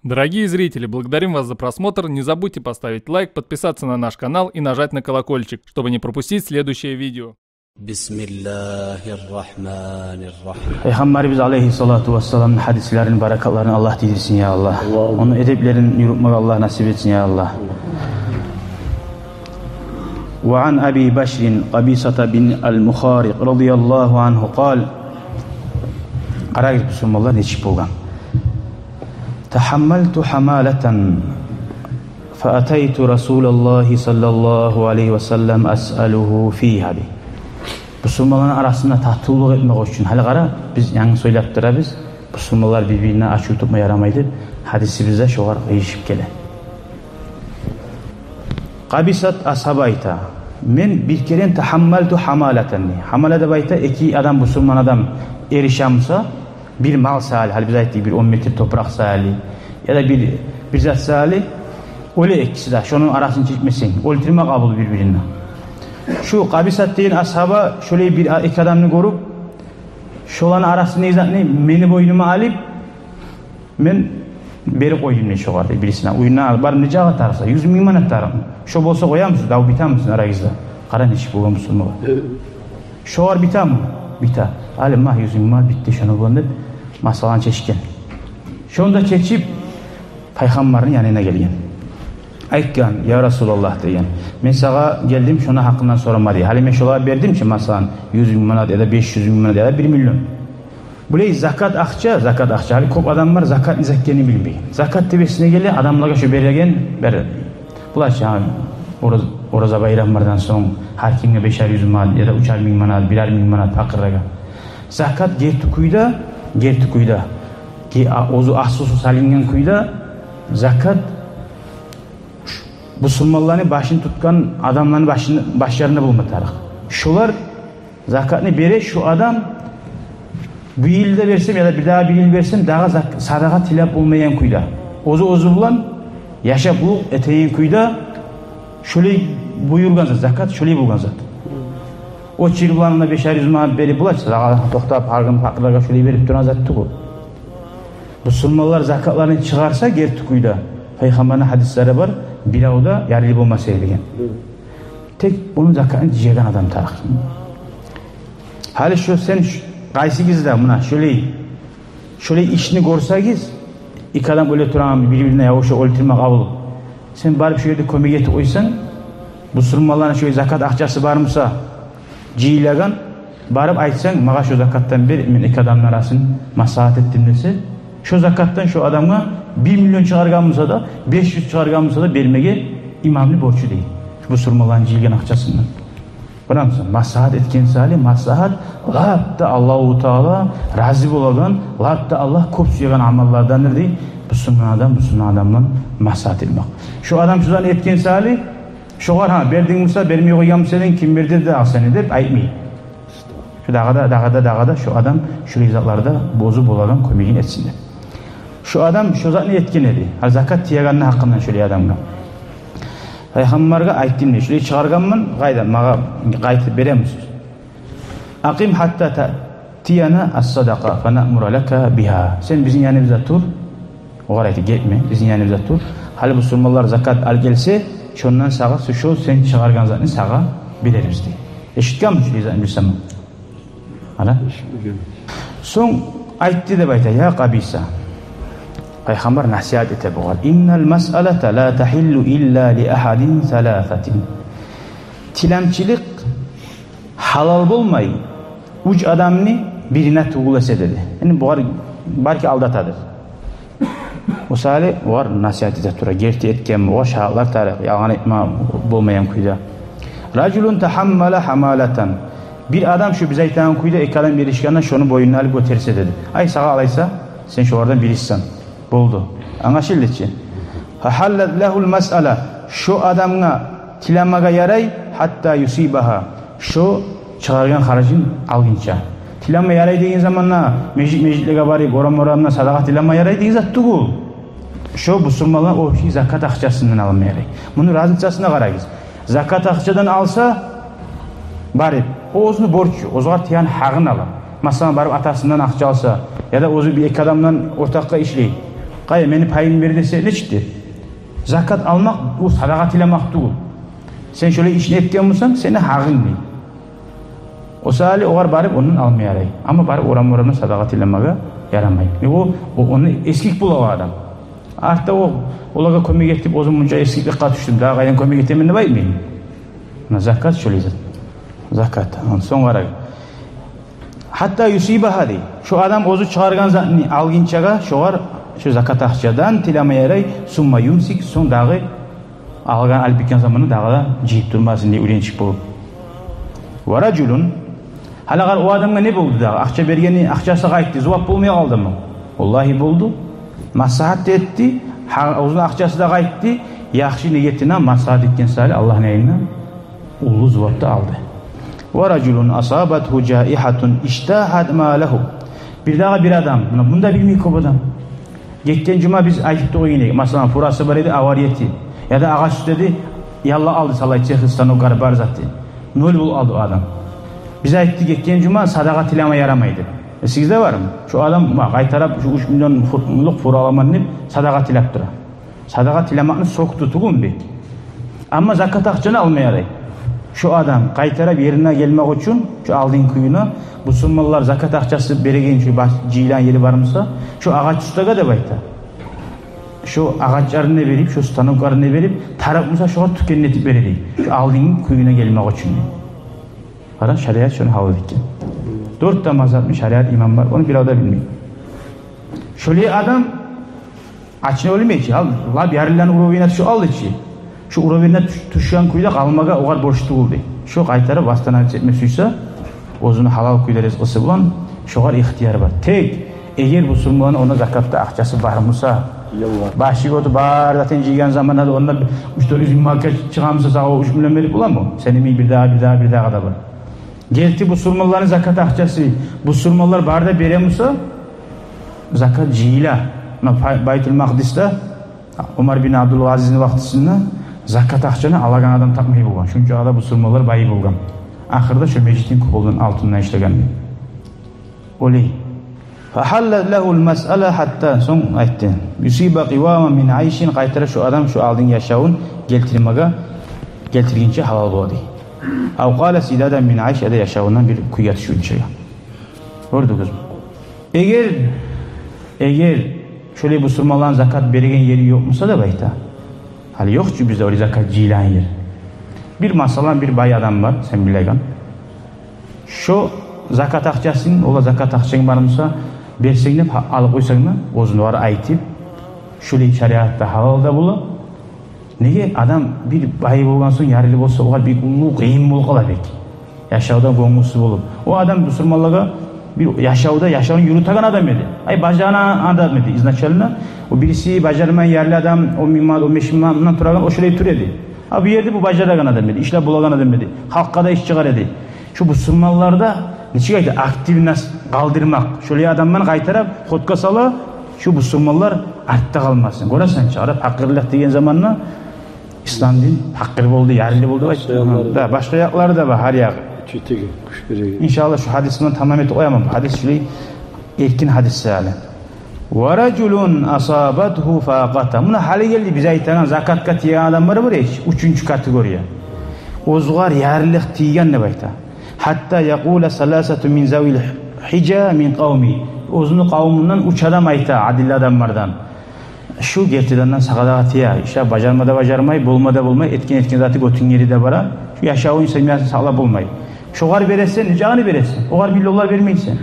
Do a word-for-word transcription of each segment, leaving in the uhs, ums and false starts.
Дорогие зрители, благодарим вас за просмотр. Не забудьте поставить лайк, подписаться на наш канал и нажать на колокольчик, чтобы не пропустить следующее видео. بسم الله الرحمن الرحيم. Пайхаммарыбыз алейгьиссалату вассаламны гьадислерин баракатларын Аллагь тийдирсин, я Аллагь. Аллагьумма. Ону эдеплерин юрютмеге Аллагь насип этсин, я Аллагь. وعن أبي بشر قبيصة بن المخارق رضي الله عنه قال. Къарагъыз, бусурманлар нечик болгъан. تحملت حمالة فأتيت رسول الله صلى الله عليه وسلم أسأله فيها, дей. Бусурманланы арасында татывлукъ этмек учун. Гьали къара, биз янгы сёйлеп турабыз, бусурманлар бир-бирине ачув тутма ярамай деп, гьадисибизде шогъар къыйышып геле. Къабисат асгьаба айта: «Мен бир керен تحملت حمالة», дей. Гьамала деп айта, эки адам, бусурман адам эришемусе, бир мал саялы, гьали биз айтдыкъ, бир он метр топуракъ саялы, яда бир, бир зат саялы, оьле экиси де, шону арасын чечмесенг, оьлтюрме къабул бир-бирине. Шу Къабисат деген асгьаба шолай бир а-, эки адамны гёрюп, шоланы арасындагъы затны мени бойнума алып, мен берип къойдум, дей, шогъар, дей, бирисине. Уьюне алып барып, нечакъы тарыкъса, юз минг манат тарыкъмы? Шо болса къоямысыз, дав битемисиз арагъызда? Къара, нечик болгъан бусурманлар. Шогъар битеми? Бите. Гьали магъа юз минг манат битди шону булан деп, масъаланы чечген. Шону да чечип, Пайхаммарны янына гелген. Айтгъан: «Я Расулаллагь, — деген, — мен сагъа гелдим шону гьакъындан сорама, — дей. — Гьали мен шолагъа бердим чи, масала, юз минг манат, яда беш юз минг манат, яда бир миллион. Булай закат акъча, закат акъча, гьали кёп адам бар, закат не зат экенни билмей. Закат деп эсине геле, адамлагъа шо береген, бер, булай чы, гьа, ораз-, ораза байрамлардан сонг гьар кимге бешер юз манат, яда уьчер минг манат, бирер минг манат пакъырлагъа. Закат герти кюйде, герти кюйде, ге-, а, оьзю асылсыз салынгъан кюйде, закат ш-, бусурманланы башын тутгъан адамланы башын-, башларында болма тарыкъ. Шолар закатны бере, шу адам, бу йыл да берсем, яда бирдагъы бир йыл берсем, дагъы зак-, садагъа тилеп болмайгъан кюйде, оьзю оьзю булан яшавлукъ этеген кюйде, шолай буюргъан зат, закат шолай болгъан зат. О чир булан да бешер юз манат берип бола чы, садагъа токътап, гьар гюн пакъырлагъа шолай берип турагъан зат тюгюл. Бусурманлар закатларын чыгъарса герти кюйде, Пайхаммарны гьадислери бар, бирев де ярлы болмас эди деген. Тек ону закатын жыягъан адам тарыкъ. Гьали шо сен ш-, къайсыгъыз да муна шолай, шолай ишни гёрсегиз, эки адам оьле турагъан, бир-бирине явуша, оьлтюрме къабул, сен барып шо ерде кёмек этип къойсанг, бусурманланы шолай закат акъчасы бармуса, жыйылагъан, барып айтсанг: «Магъа шо закатдан бер, мен эки адамны арасын маслагьат этдим», — десе, шо закатдан шо адамгъа бир миллион чыгъаргъан буса да, беш юз чыгъаргъан буса да, бермеге имамны борчу дей, бусурманланы жыйылгъан акъчасындан. Барамысан, маслагьат этген саялы, маслагьат лап да Аллагьу Таала рази болагъан, лап да Аллагь кёп сюеген амаллардандыр дей, бусурман адам бусурман адамдан маслагьат этмек. Шо адам шо затны этген саялы, шогъар, гьа, бердинг буса, бермей къойгъан буса эдинг, ким берди дагъы сени деп айтмай. Шо дагъы да, дагъы да, дагъы да шо адам шолай затларда бозу болагъан кёмегин этсин деп. Шо адам шо затны этген эди. Гьа, закат тиегенни гьакъындан шолай адамгъа. Пайхаммаргъа айтдым дей, шолай чыгъаргъанман, къайда, магъа къайтып беремисиз? أقم حتى تأتينا الصدقة فنأمر لك بها. Сен бизин яныбызда тур. Огъар айта: «Гетме, бизин яныбызда тур. Гьали бусурманлар закат алып гелсе, шондан сагъа шо сен чыгъаргъан затны сагъа берербиз», — дей. Эшитгенмисиз шолай затны бир заман? Ана. Сонг айтды деп айта: «Я Къабиса». Пайхаммар насигьат эте бугъар: «إن المسألة لا تحل إلا لأحد ثلاثة». Тиламчылыкъ гьалал болмай уьч адамны бирине тюгюл эсе деди. Яни бугъар балики алдатадыр. Мисали, огъар насигьат эте тура, герти этгенми, огъар шагьатлар тарыкъ, ялгъан айтма болмайгъан кюйде. «رجل تحمل حمالة». Бир адам, шу биз айтагъан кюйде эки адам эришгенде, шону бойнуна алып гётерсе деди. Ай, сагъа алайса, сен шолардан бирисисен. Болду. Англашылды чы? «فحلت له المسألة». Шо адамгъа тиламагъа ярай, «حتى يصيبها». Шо чыгъаргъан харжын алгъынча. Тилама ярай деген заманда межит-межитлеге барып, орам-орамда садагъа тилама ярай деген зат тюгюл. Шо бусурманлар общий закат акъчасындан алма ярай. Муну разницасына къарагъыз. Закат акъчадан алса, барып, о оьзюню борчу, оьзюгъар тиеген гьакъын ала. Масала, барып атасындан акъча алса, яда оьзю бир-эки адамдан ортакъгъа ишлей. Къай, мени пайым бер десе, нечик де? Закат алмакъ, о садагъа тилемек тюгюл. Сен шолай ишни этген болсанг, сени гьакъынг дей. О саялы огъар барып ондан алма ярай. Амма барып орам-орамдан садагъа тилемеге ярамай. Неге о, о, ону эсгик бола о адам. Артда о, олагъа кёмек этип, оьзюм мунча эсгикликге тюшдюм, дагъы къайдан кёмек этемен деп айтмай. Муна закат шолай зат. Закат. Сонг къарагъыз. Гьатта юсибагьа дей. Шо адам оьзю чыгъаргъан затны алгъынчагъа шогъар шо закат акъчадан тилеме ярай, сумма юмсик, сонг дагъы алгъан, алып битген заманда дагъы да жыйып турмасын дей, уьйренчик болуп. Ва ражулун, гьали къара, о адамгъа не болду дагъы? Акъча бергени, акъчасы къайтды, зувап болмай къалдымы? Валлагьи болду. Маслагьат да этди, гьа, оьзюню акъчасы да къайтды. Яхшы ниетине маслагьат этген саялы Аллагьны алдында уллу зувап да алды. Ва ражулун асабатгьу жаигьатун иштагьат малагьу. Бирдагъы бир адам, муна муну да билмей кёп адам. Гетген жума биз айтып тургъан эдик, масала, фурасы бар эди, авария этди. Яда агъач уьстеди, яллап къалды, салай цехи, станоклары бар заты. Ноль болуп къалды о адам. Биз айтдыкъ гетген жума садагъа тилеме ярамай деп. Эсигизде бармы? Шо адам, ма, къайтарып, шо уьч миллион фу-, мунлукъ фура аламан деп садагъа тилеп тура. Садагъа тилемекни сёкдю тюгюлмю бек? Амма закат акъчаны алма ярай. Шо адам къайтарып ерине гелмек учун, шо алдынгъы кююне, бусурманлар закат акъчасы береген, шо баш-, жыйылгъан ери бармыса, шо агъач устагъа деп айта. Шо агъачларын да берип, шо станокларын да берип, тарыкъ буса шогъар тюкен этип бере дей. Шо алдынгъы кююне гелмек учун дей. Къара, шариат шону гьалал этген. Дёрт де мазгьабны шариат имамы бар, ону бирев де билмей. Шолай адам ачына оьлмей чи, ал, лап ярылгъан уровене тюшюп къалды чы. Шо уровене тюш-, тюшген кюйде къалмагъа огъар борч тюгюл дей. Шо къайтарып восстановить этме сюйсе, оьзюню гьалал кюйде ризкъысы булан, шогъар ихтияр бар. Тек эгер бусурманланы онда закатда акъчасы бармыса, башы гётю бар затын жыйгъан заманда да онда уьч-дёрт юз минг манат чыгъамыса, сагъа уьч миллион берип боламы? Сени минг бирдагъы, бирдагъы, бирдагъы да бар. Герти бусурманланы закат акъчасы, бусурманлар бары да беремиса, закат жыйыла. Муна Бай-, Байтул Макъдисде Умар бин Абдул Азизни вакътисинде закат акъчаны алагъан адам тапмай болгъан. Шунча да бусурманлар бай болгъан. Ахырда шо межитни куполун алтындан ишлеген. Олай. Фагьаллат лагьул масъала гьатта, сонг айтды. Юсиба къиваман мин айшин, къайтара шо адам шо алдынгъы яшавун гелтирмеге, гелтиргинче гьалал бола дей. Ав къала сидадан мин айш, яда яшавундан бир кюйге тюшгюнчеге. Гёрдюгюзмю? Эгер, эгер шолай бусурманланы закат береген ери ёкъ буса деп айта. Гьали ёкъ чу бизде олай закат жыйылагъан ер. Бир, масала, бир бай адам бар, сен билеген. Шо закат акъчасын, ола закат акъчанг бармыса, берсенг деп, гьа, алып къойсанг да, оьзюне огъар айтып, шолай шариатда гьалал да бола. Неге, адам бир бай болгъан сонг, ярлы болса, огъар бир уллу къыйын болуп къала бек. Яшавда гёнгюсюз болуп. О адам бусурманлагъа бир яшавда, яшавун юрютеген адам эди. Ай, бажарагъан адам эди изначально. О бириси бажармай, ярлы адам, он минг манат, он беш минг манатдан турагъан, о шолай тура эди. А бу ерде бу бажарагъан адам эди, ишлеп болагъан адам эди. Халкъгъа да иш чыгъара эди. Шо бусурманларда, нечик айта, активность къалдырмакъ. Шолай адамланы къайтарып, хотгъа сала, шо бусурманлар артда къалмасын. Гёресен чи, арап пакъырлыкъ деген заманда, ислам дин пакъыр болду, ярлы болду деп айтды. Башгъа якълары да. Да, башгъа якълары да бар, гьар якъ. Читеги, кюч береги. Иншаллагь, шо гьадис булан тамам этип къояман. Бу гьадис шулай эркин гьадис гьали. Ва ражулун асабатгьу факъата. Муна гьали гелди биз айтагъан закатгъа тиеген адамлар бар эч, уьчюнчю категория. Оьзюгер ярлылыкъ тийген деп айта. Гьатта якъула саласату мин завил гьижа мин къавми. Оьзюню къавмундан уьч адам айта, адилли адамлардан. Шу гертиден де сагъа дагъы тие. Ишлеп бажарма да бажармай, болма да болмай, этген, этген заты гётюнг ери де бара. Шу яшавун, семьясын сакълап болмай. Шогъар бересен, не жагъына бересен? Огъар миллионлар бермейсен.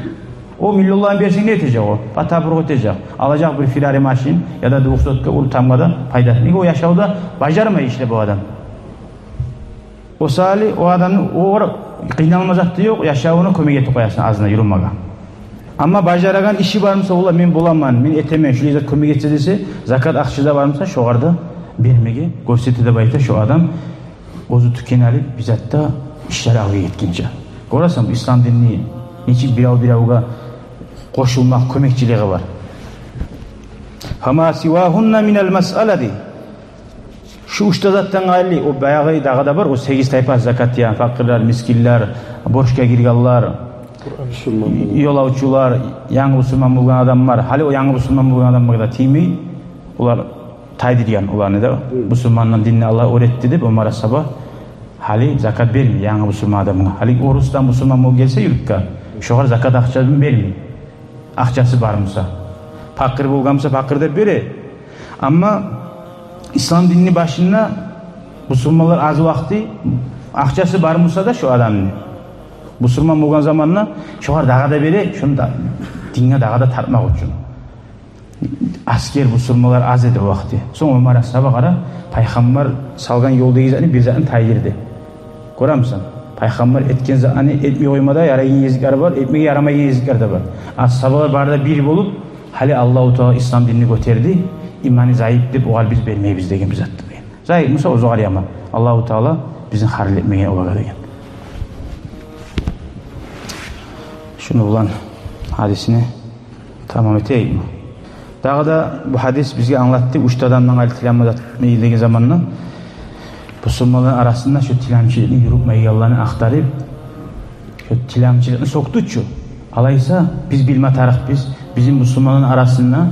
О миллионланы берсенг, не этежек о? Патапургъу этежек. Алажакъ бир Феррари машин яда двухсотка, уллу тамгъа да пайдасы. Неге, о яшавда бажармай ишлеп о адам. О саялы о адамны огъар къыйналма зат да ёкъ, яшавуна кёмек этип къоясан азына юрюмеге. Амма бажарагъан иши бар буса, ола, мен боламан, мен этемен, шулай зат кёмек этсе десе, закат акъча да бар буса, шогъар да бермеге гёрсете деп айта шо адам. Оьзю тюкен алып, бир зат да ишлер алгъа гетгинче. Гёресен, бу ислам динни нечик бирев-биревге къошулмакъ, кёмекчилиги бар. Фама сивагьунна минал масъала дей. Шу уьч де затдан къайры, о баягъы дагъы да бар, о сегиз тайпа закат, яни пакъырлар, мискинлер, борчгъа гиргенлер, ёлавчулар, янгы бусурман болгъан адамлар. Гьали о янгы бусурман болгъан адамлар да тиймей. Олар тайдыргъан оланы да. Бусурмандан динни Аллагь оьр этди деп, Омар асгьаба гьали закат бермей янгы бусурман адамгъа. Гьали орусдан бусурман болуп гелсе юртгъа, шогъар закат акъчасын бермей. Акъчасы бар буса. Пакъыр болгъан буса, пакъыр деп бере. Амма ислам динни башында бусурманлар аз вакъти, акъчасы бар буса да шо адамны, бусурман болгъан заманда шогъар дагъы да бере, шону да динге дагъы да тартмакъ учун. Асгер бусурманлар аз эди о вакъти. Сонг Омар асгьаба, къара, Пайхаммар салгъан ёлдагъы затны, бир затны тайдырды. Гёремисен? Пайхаммар этген затны этмей къойма да ярайгъан гезиклер бар, этмеге ярамайгъан гезиклер де бар. Асгьабалар бары да бир болуп, гьали Аллагьу Таала ислам динни гётерди, иманы заип деп, огъар биз бермейбиз деген бир затды деген. Заип буса, оьзюгер яман. Аллагьу Таала бизин гьарил этмеген олагъа деген. Шуну булан гьадисни тамам этейикми? Дагъы да бу гьадис бизге англатды, уьч де адамдан къайры тиламат этмей деген заманда бусурманлар арасында шо тиламчылыкъны юрютмейгенлени ахтарып, шо тиламчылыкъны сёкдю чю. Алайса, биз билме тарыкъбыз, бизин бусурманлар арасында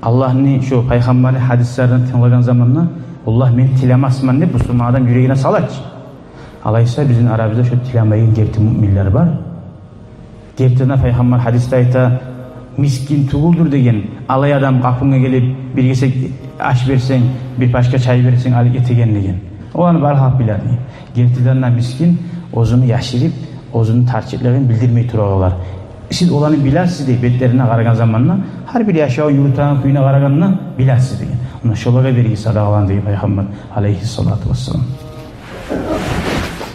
Аллагьны, шо Пайхаммарны гьадислерин тынглагъан заманда, «Валлагь, мен тиламасман», — деп бусурман адам юрегине сала чы. Алайса, бизин арабызда шо тиламайгъан герти муъминлер бар. Гертиден Пайхаммар гьадисде айта, мискин тюгюлдюр деген алай адам къапынга гелип, бир гесек аш берсенг, бир пачка чай берсенг, алып гетеген деген. Оланы бары халкъ биле. Гертиден де мискин оьзюн яшырып, оьзюню тарчылыгъын билдирмей турагъанлар. Сиз оланы билесиз дей, бетлерине къарагъан заманда, гьар бир яшавун юрютеген кююне къарагъанда билесиз деген. Онда шолагъа беригиз садагъаланы деген Пайхаммар алейгьиссалату вассалам.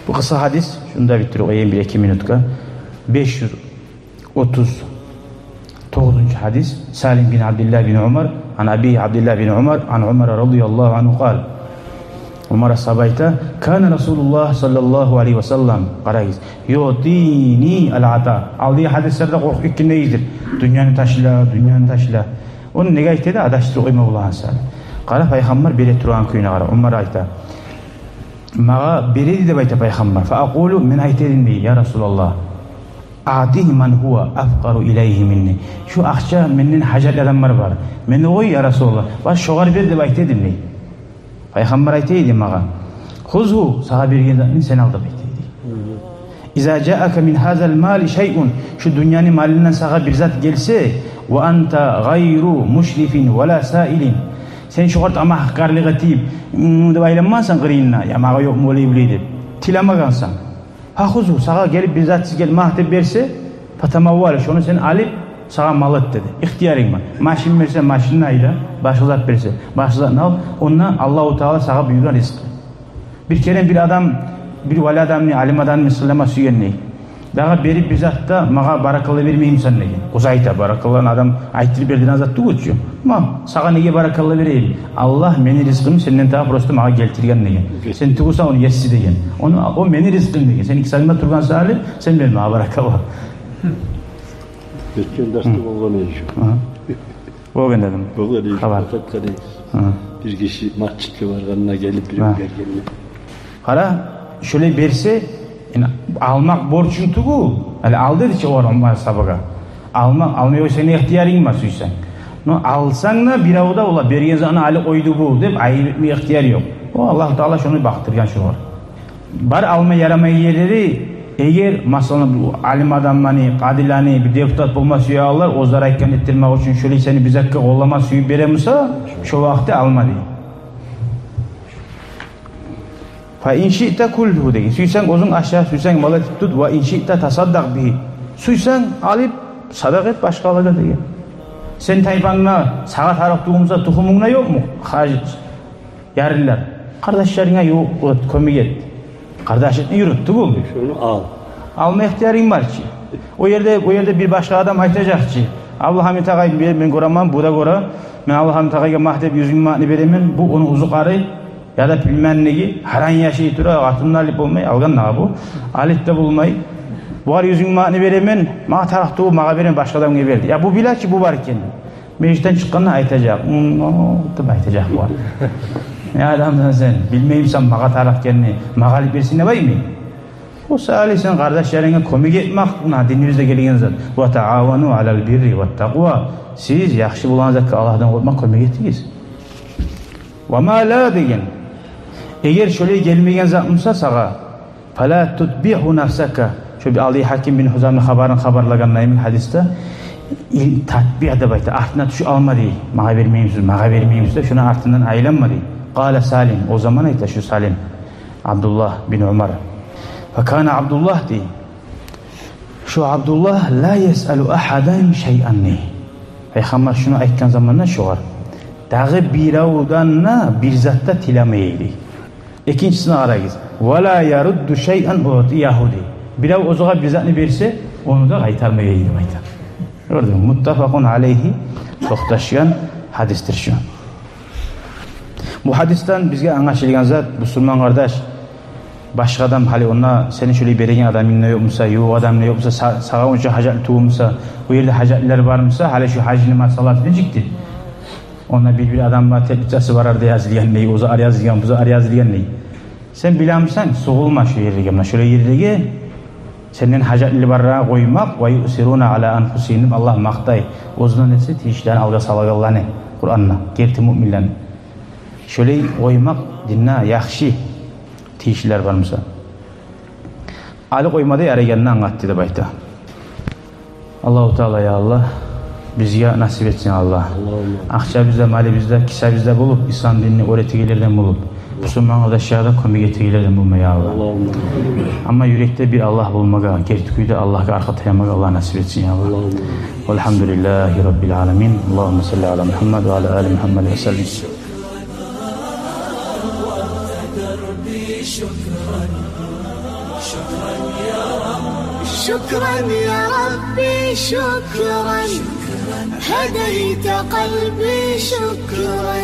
Бу къысгъа гьадис, шунда битдирип къояйым бир-эки минутгъа. Беш юз отуз тогъузунчу гьадис. Салим бин Абдиллагь бин Умар, ан аби Абдиллагь бин Умар, ан Умар радияллагьу ангьу къал. Умар асгьаба айта, кана Расулуллагь саллаллагьу алейгьи ва саллам, къарагъыз, юътини ал-ата. Алдагъы гьадислерде къоркъуп гетгендегиздир. Дюньяны ташла, дюньяны ташла. Ону неге айта эди? Адашдырып къойма болагъан саялы. Къара, Пайхаммар бере турагъан кююне къара. Умар айта, магъа бере эди деп айта Пайхаммар. Фа акъулу, мен айта эдим дей, я Расулаллагь, аътигьи ман гьува афкъару илайгьи минни. Шу акъча менден гьажатлы адамлар бар. Мени къой, я Расулаллагь. Бар, шогъар бер деп айта эдим дей. Пайхаммар айта эди магъа, хузгьу, сагъа берген затны сен ал деп айта эди. Иза жаака мин гьазал мали шайъун, шу дюньяны малындан сагъа бир зат гелсе, ва анта гъайру мушрифин ва ла саилин, сен шогъар тамагькарлыкъ этип, м, деп айланмасан къырыйында, я магъа ёкъму олай булай деп тиламагъансан. Фахузгьу, сагъа гелип бир зат сизге магъа деп берсе, фатамаввал, шону сен алып, сагъа мал эт деди. Ихтиярынг бар. Машин берсе, машинни айда, башгъа зат берсе, башгъа затны ал. Онда Аллагьу Таала сагъа буюргъан ризкъы. Бир керен бир адам, бир вали адамны, алим адамны мысгъыллама сюйген дей. Дагъы берип бир зат да, магъа баракалла бермеймисен деген. Къызы айта, баракалланы адам айтдырып бердиреген зат тюгюл чю. Ма, сагъа неге баракалла берейим? Аллагь мени ризкъымны сенден тагъып просто магъа гелтирген деген. Сен тюгюлсен ону еси деген. Ону, о мени ризкъым деген. Сен эки сагъында тургъан саялы, сен бер магъа баракалла. Гетген дарсда болгъан эди шу. Болгъан дедим. Болгъан эди. Хабар. Бир гиши межитге баргъанда гелип бирев бергенде. Къара, шолай берсе, энни, алмакъ борчунг тюгюл. Гьали ал деди чи олар Умар асгьабагъа. Алмакъ, алмай къойсанг да ихтиярынг бар сюйсенг. Но алсанг да, бирев де олар берген затны алып къойду бу деп айып этме ихтияр ёкъ. О, Аллагьу Таала шону бакъдыргъан шогъар. Бар алма ярамай ерлери, эгер, масала, бу алим адамланы, къадиланы, бир депутат болма сюе алар, оьзлер айтгъанны этдирмек учун шолай сени бир затгъа къоллама сюйюп бере буса, шо вакъти алма дей. Фа ин шиъта кулгьу деген. Сюйсенг оьзюнг аша, сюйсенг мал этип тут, ва ин шиъта тасаддакъ бигьи. Сюйсенг алып садакъа эт башгъалагъа деген. Сен тайпангда сагъа тарыкъ тюгюл буса, тухумунгда ёкъму гьажат, ярлылар? Къардашларынга ю-, кёмек эт. Къардашлыкъны юрют, тюгюлмю? Шону ал. Алма ихтиярынг бар чы. О ерде, о ерде бир башгъа адам айтажакъ чы: Абдулгьамит агъай, мен, мен гёремен, бу да гёре. Мен Абдулгьамит агъайгъа магъа деп юз минг манатны беремен. Бу ону узукъары, яда племянниги, гьаран яшай тура, къатынны алып болмай, алгъан дагъы бу. Алып да болмай. Бугъар юз минг манатны беремен, магъа тарыкъ тюгюл, магъа берме, башгъа адамгъа бер дей. Я бу биле чи бу бар экенни. Межитден чыкъгъанда айтажакъ: «Мм, о», — деп айтажакъ бугъар. «Не адамсан сен, билмеймисен магъа тарыкъ экенни, магъа алып берсенг», — деп айтмай. О саялы сен къардашларынга кёмек этмек, муна динибизде гелген зат. «Ва таавану алал бирри ват такъва». Сиз яхшы болагъан затгъа, Аллагьдан къоркъмакъ, кёмек этигиз. Ва ма ла деген. Эгер шолай гелмеген зат буса сагъа, фала тутбигъу нафсака. Шо бир алда Гьаким бин Гьизамны хабарын хабарлагъанда йимик гьадисде, ил-, татбигъ деп айта, артына тюшюп алма дей. Магъа бермеймисиз, магъа бермеймисиз деп, шону артындан айланма дей. Къала Салим, о заман айта шу Салим, Абдуллагь бин Умар. Ва кана Абдуллагь дей. Шу Абдуллагь ла ясъалу агьадан шайъан дей. Пайхаммар шуну айтгъан заманда шогъар, дагъы биревден де бир зат да тилемей эди. Экинчисине къарагъыз. Ва ла ярудду шайъан уътиягьу дей. Бирев оьзюне бир затны берсе, ону да къайтармай эди деп айта. Гёрдюнгмю? Муттафакъун алайгьи, токъташгъан гьадисдир шу. Бу гьадисден бизге англашылгъан зат, бусурман къардаш, башгъа адам, гьали онда сени шолай береген адамынг да ёкъ буса, ювукъ адамынг да ёкъ буса, са-, сагъа онча гьажатлы тюгюл буса, о ерде гьажатлылар бар буса, гьали шу гьажны масъаласы нечикди? Онда бир-бир адам бар, теплицасы бар, арада язылгъан дей, о зат язылгъан, бу зат язылгъан дей. Сен билемисен, сугъулма шу ерлеге, муна шолай ерлеге, сенден гьажатлылар барлагъа къоймакъ, ва юъсируна ала анфусигьим деп Аллагь макътай. Оьзюнден эсе тийишлилерин алгъа салагъанланы Къуранда, герти муъминлени. Шолай къоймакъ динде яхшы, тийишлилер бар буса. Алып къойма да ярайгъанны англатды деп айта. Аллагьу Таала, я Аллагь, бизге насип этсин, Аллагь. Аллагьумма. Акъчабызда, малыбызда, кисабызда болуп, ислам динни оьр этегенлерден болуп, бусурман къардашларына да кёмек этегенлерден болма, я Аллагь. Аллагьумма. Амма юрекде бир Аллагь болмагъа, герти кюйде Аллагьгъа аркъа таянмагъа Аллагь насип этсин, я Аллагь. Аллагьумма. Валгьамдулиллагьи раббил аламин. Аллагьумма салли ала Мугьаммад ва ала али Мугьаммад ва саллим. شكرا يا ربي، شكرا. هديت قلبي، شكرا.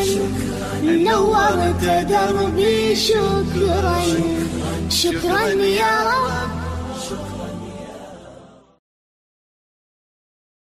نورت دربي، شكرا. شكرا يا رب.